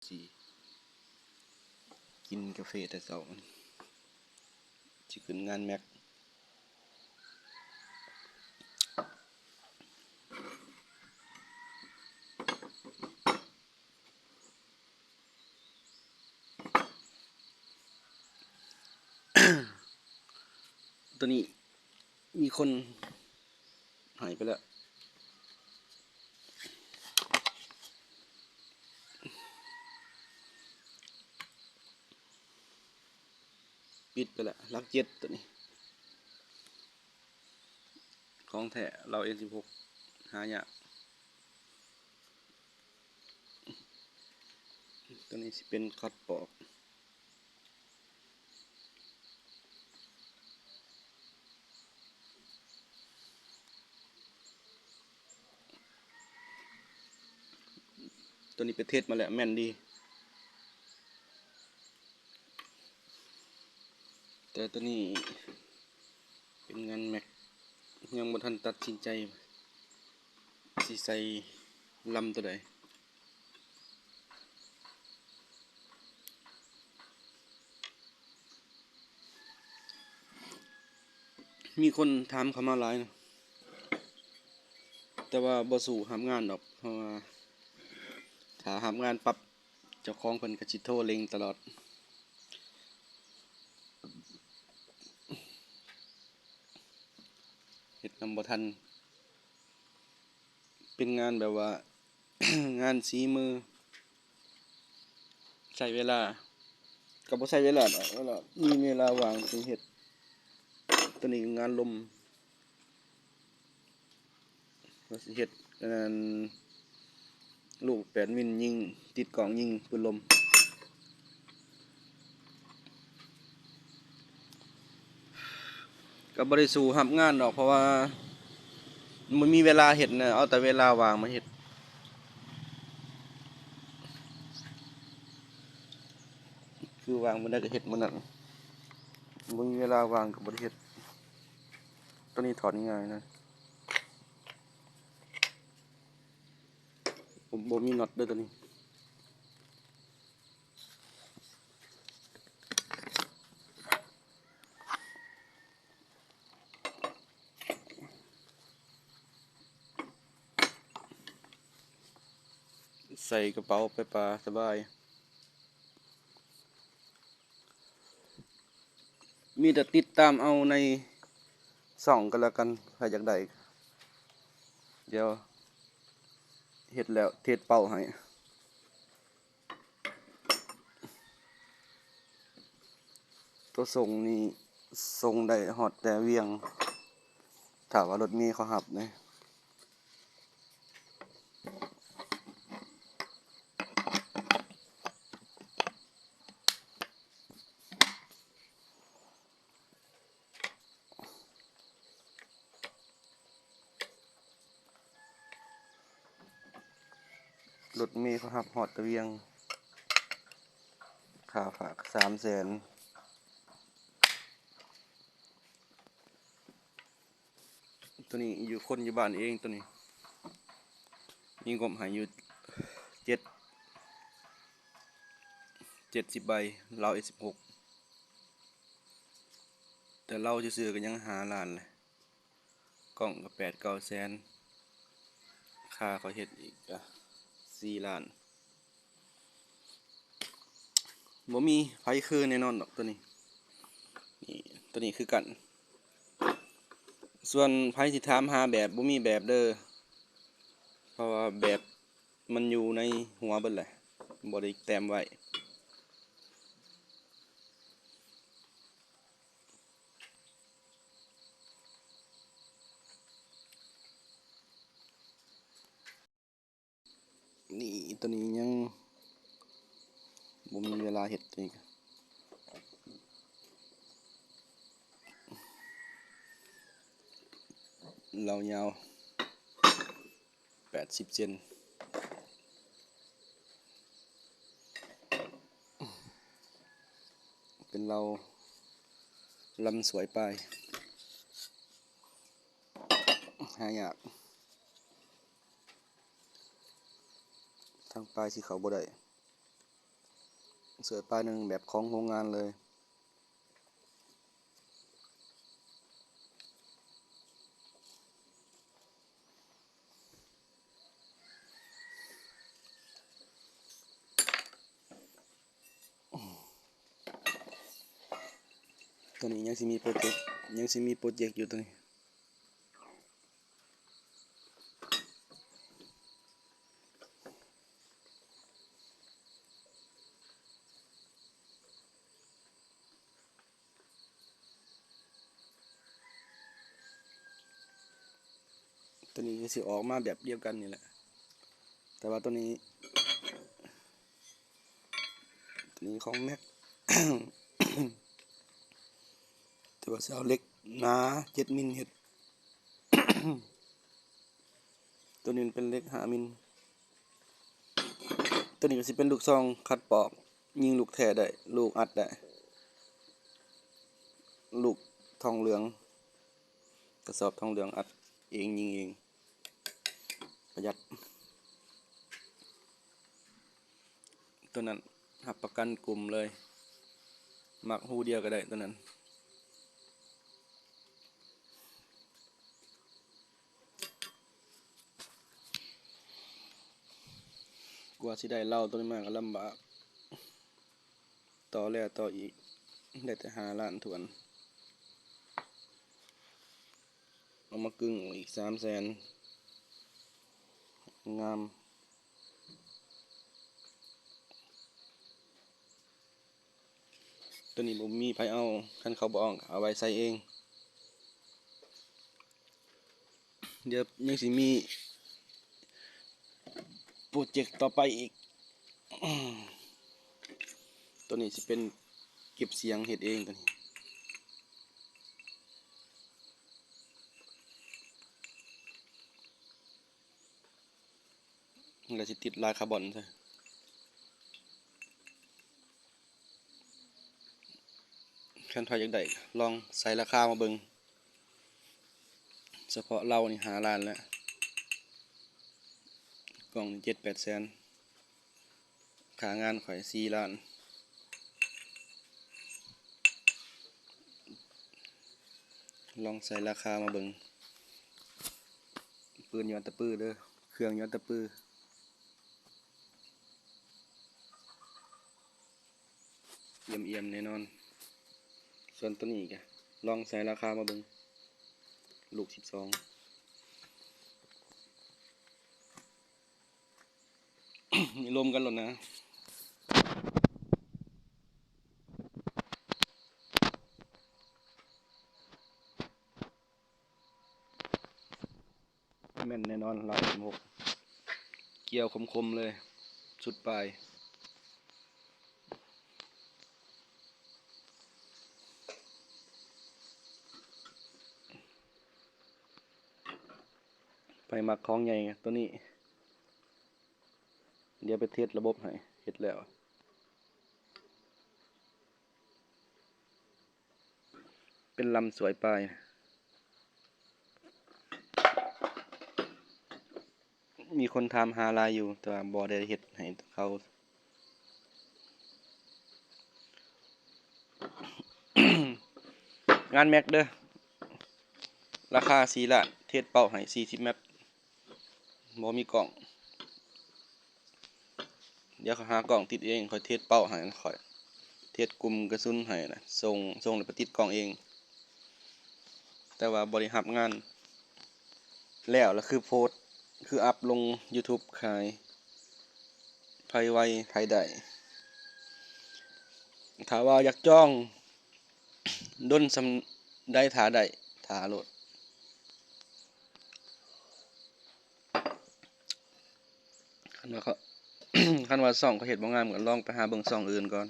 ຊິກິນກາເຟແຕ່ເຊົ້າ ຊິຂຶ້ນງານແມັກ. ໂຕນີ້ມີຄົນໃຫ້ໄປແລ້ວ ປິດໄປແລ້ວ ຫຼັກເຈັດໂຕນີ້ ຂອງແທ້ ລາວເອັມສິບຫົກ ຫາຍາກ. ໂຕນີ້ຊິເປັນຄັດປອກ ໂຕນີ້ໄປເທສມາແລ້ວ ແມ່ນດີ. ແຕ່ໂຕນີ້ເປັນງານແມັກ ຍັງບໍ່ທັນຕັດສິນໃຈຊິໃສ່ລຳໂຕໃດ. ມີຄົນຖາມເຂົ້າມາຫຼາຍນະ ແຕ່ວ່າບໍ່ສູ້ຮັບງານດອກ ເພາະວ່າຖ້າຮັບງານປັບ ເຈົ້າຂອງເພິ່ນກໍຊິໂທເລັ່ງຕະຫຼອດ ເຮັດນຳບໍ່ທັນ. ເປັນງານແບບວ່າ ງານສີມື ໃຊ້ເວລາ ກໍບໍ່ໃຊ້ເວລາດອກ ເວລາ ມີເວລາວ່າງຈຶ່ງເຮັດ. ໂຕນີ້ກໍງານລົມ ວ່າຊິເຮັດອັນນັ້ນ ລູກແປດມິນຍິງ ຕິດກ້ອງຍິງປືນລົມ. ກໍບໍ່ໄດ້ສູ້ຮັບງານດອກ ເພາະວ່າມັນບໍ່ມີເວລາເຮັດນະ ເອົາແຕ່ເວລາວ່າງມາເຮັດ ຄືວ່າງມື້ໃດກໍເຮັດມື້ນັ້ນ ບໍ່ມີເວລາວ່າງກໍບໍ່ໄດ້ເຮັດ. ໂຕນີ້ຖອດງ່າຍນະ ບໍ່ ບໍ່ມີນັອດເດີໂຕນີ້. ໃສ່ກະເປົາໄປປ່າສະບາຍ. ມີແຕ່ຕິດຕາມເອົາໃນຊ່ອງກໍແລ້ວກັນ ໃຜຢາກໄດ້ ດຽວເຮັດແລ້ວເທສເປົ້າໃຫ້. ໂຕສົ່ງນີ້ສົ່ງໄດ້ຮອດແຕ່ວຽງ ຖ້າວ່າລົດເມເຂົາຮັບເດ້. ລົດເມເຂົາຮັບຮອດຕະວຽງ ຄ່າຝາກສາມແສນ. ໂຕນີ້ຢູ່ ຄົນຢູ່ບ້ານເອງ ໂຕນີ້ມີງົບໃຫ້ຢູ່ເຈັດ ເຈັດສິບໃບ ລາວເອັມສິບຫົກ ແຕ່ລາວຊື່ໆກໍຍັງຫ້າລ້ານແຫຼະ ກ້ອງກໍແປດເກົ້າແສນ ຄ່າເຂົາເຮັດອີກກໍສີ່ລ້ານ. ບໍ່ມີໃຜຄືແນ່ນອນດອກໂຕນີ້ ນີ້ ໂຕນີ້ຄືກັນ. ສ່ວນໃຜຊິຖາມຫາແບບ ບໍ່ມີແບບເດີ ເພາະວ່າແບບມັນຢູ່ໃນຫົວເບິດແຫຼະ ບໍ່ໄດ້ແຕ້ມໄວ້. ນີ້ ໂຕນີ້ຍັງບໍ່ມີເວລາເຮັດ ໂຕນີ້ລາວຍາວແປດສິບເຊັນ ເປັນລາວລຳສວຍປາຍ ຫາຍາກ. ທາງປາຍຊິເຂົ້າບໍ່ໄດ້ ສວຍປາຍໜຶ່ງແບບຂອງໂຮງງານເລີຍ. ຕົວນີ້ຍັງຊິມີໂປຣເຈັກ ຍັງຊິມີໂປຣເຈັກຢູ່ຕົວນີ້. ຕົວນີ້ກໍຊິອອກມາແບບດຽວກັນນີ້ແຫຼະ ແຕ່ວ່າຕົວນີ້ ຕົວນີ້ຂອງແມັກ ແຕ່ວ່າຊິເອົາເຫຼັກໜາເຈັດມິນເຮັດ. ຕົວນີ້ມັນເປັນເຫຼັກຫ້າມິນ. ຕົວນີ້ກໍຊິເປັນລູກຊອງຄັດປອກ ຍິງລູກແທ້ໄດ້ ລູກອັດໄດ້ ລູກທອງເຫຼືອງ ກະສອບທອງເຫຼືອງ ອັດເອງຍິງເອງ ປະຢັດ. ຕົວນັ້ນຮັບປະກັນກຸ່ມເລີຍ ມັກຮູດຽວກໍໄດ້ຕົວນັ້ນ. ກວ່າຊິໄດ້ເລົາຕົວນີ້ມາກໍລຳບາກ ຕໍ່ແລ້ວຕໍ່ອີກ ໄດ້ແຕ່ຫ້າລ້ານຖ້ວນ. ເອົາມາກຶ່ງອີກສາມແສນ ງາມ. ຕົວນີ້ບໍ່ມີໃຜເອົາ ຄັນເຂົາບໍ່ເອົາ ເອົາໄວ້ໃສ່ເອງ. ດຽວຍັງຊິມີໂປຣເຈັກຕໍ່ໄປອີກ. ຕົວນີ້ຊິເປັນເກັບສຽງເຮັດເອງຕົວນີ້. ແລ້ວຊິຕິດລາຍຄາບອນໃສ່. ຄັນໃຜຢາກໄດ້ ລອງໃສ່ລາຄາມາເບິ່ງ. ສະເພາະເລົານີ້ຫ້າລ້ານແລ້ວ ກ້ອງນີ້ເຈັດແປດແສນ. ຄ່າງານຂ້ອຍສີ່ລ້ານ. ລອງໃສ່ລາຄາມາເບິ່ງ. ປືນຢູ່ອັດຕະປືເດີ ເຄື່ອງຢູ່ອັດຕະປື. ອຽມໆແນ່ນອນ. ສ່ວນຕົວນີ້ກະລອງໃສ່ລາຄາມາເບິ່ງ. ລູກສິບສອງ ມີລົມກັນໂລດນະ. ແມ່ນແນ່ນອນ ລາວສິບຫົກ ກ່ຽວຄົມໆເລີຍ ສຸດປາຍ. ໃຜມັກຂອງໃຫຍ່ຕົວນີ້ ດຽວໄປເທສລະບົບໃຫ້ ເຮັດແລ້ວ. ເປັນລຳສວຍປາຍ ມີຄົນຖາມຫາຫຼາຍຢູ່ ແຕ່ວ່າບໍ່ໄດ້ເຮັດໃຫ້ເຂົາ. ງານແມັກເດີ ລາຄາສີ່ລ້ານ ເທສເປົ້າໃຫ້ສີ່ສິບແມັດ ບໍ່ມີກ້ອງ. ດຽວຂ້ອຍຫາກ້ອງຕິດເອງ ຂ້ອຍເທສເປົ້າໃຫ້ ຂ້ອຍເທສກຸ່ມກະສຸນໃຫ້ນະ ສົ່ງ ສົ່ງແລ້ວໄປຕິດກ້ອງເອງ. ແຕ່ວ່າບໍ່ໄດ້ຮັບງານ ແລ້ວລະຄືໂພສ ຄືອັບລົງຢູທູບຂາຍ ໃຜໄວໃຜໄດ້. ຖ້າວ່າຢາກຈອງດົນສ່ຳໃດ ຖ້າໄດ້ ຖ້າໂລດ. ຄັນວ່າເຂົາ ຄັນວ່າຊ່ອງເຂົາເຮັດບໍ່ງາມ ກໍລອງໄປຫາເບິ່ງຊ່ອງອື່ນກ່ອນ.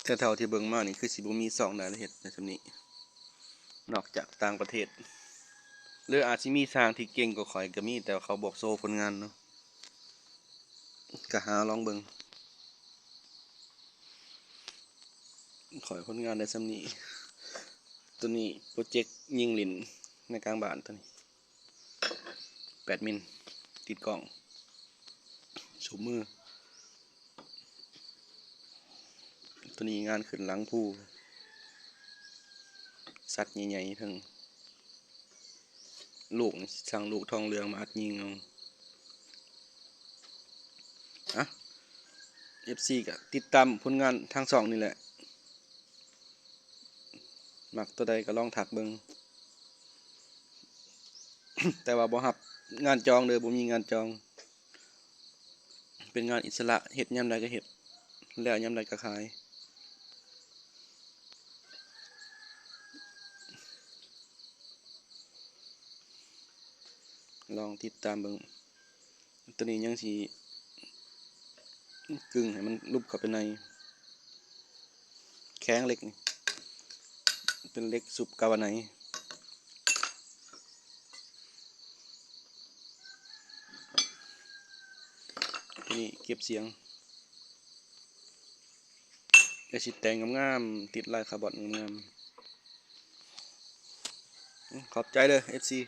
ແຕ່ເທົ່າທີ່ເບິ່ງມານີ້ ຄືຊິບໍ່ມີຊ່ອງໃດເຮັດໄດ້ສ່ຳນີ້ ນອກຈາກຕ່າງປະເທດ ຫຼືອາດຊິມີຊ່າງທີ່ເກັ່ງກວ່າຂ້ອຍກໍມີ ແຕ່ວ່າເຂົາບໍ່ໂຊຜົນງານເນາະ. ກະຫາລອງເບິ່ງ ຂ້ອຍຜົນງານໄດ້ສ່ຳນີ້. ຕົວນີ້ໂປຣເຈັກຍິງຫຼິ້ນໃນກາງບ້ານ ຕົວນີ້ແປດມິນ ຕິດກ້ອງ ສູບມື. ຕົວນີ້ງານຂຶ້ນຫຼັງພູ ສັດໃຫຍ່ໆ ເທິງ ລູກນີ້ ສ້າງລູກທອງເຫຼືອງມາອັດຍິງເອົາ. ອະ ເອັຟຊີ ກໍຕິດຕາມຜົນງານທາງຊ່ອງນີ້ແຫຼະ ມັກຕົວໃດກໍລອງທັກເບິ່ງ ແຕ່ວ່າບໍ່ຮັບງານຈອງເດີ ບໍ່ມີງານຈອງ ເປັນງານອິດສະຫຼະ ເຮັດຍາມໃດກໍເຮັດ ແລ້ວຍາມໃດກໍຂາຍ. ລອງຕິດຕາມເບິ່ງ ຕົວນີ້ຍັງຊິກຶງໃຫ້ມັນຫຼຸບເຂົ້າໄປໃນ ແຂງເຫຼັກນີ້ ເປັນເຫຼັກຊຸບກາວາໄນ. ຕົວນີ້ເກັບສຽງ ແລ້ວຊິແຕ່ງງາມໆ ຕິດລາຍຄາບອນງາມໆ. ຂອບໃຈເດີ ເອັຟຊີ.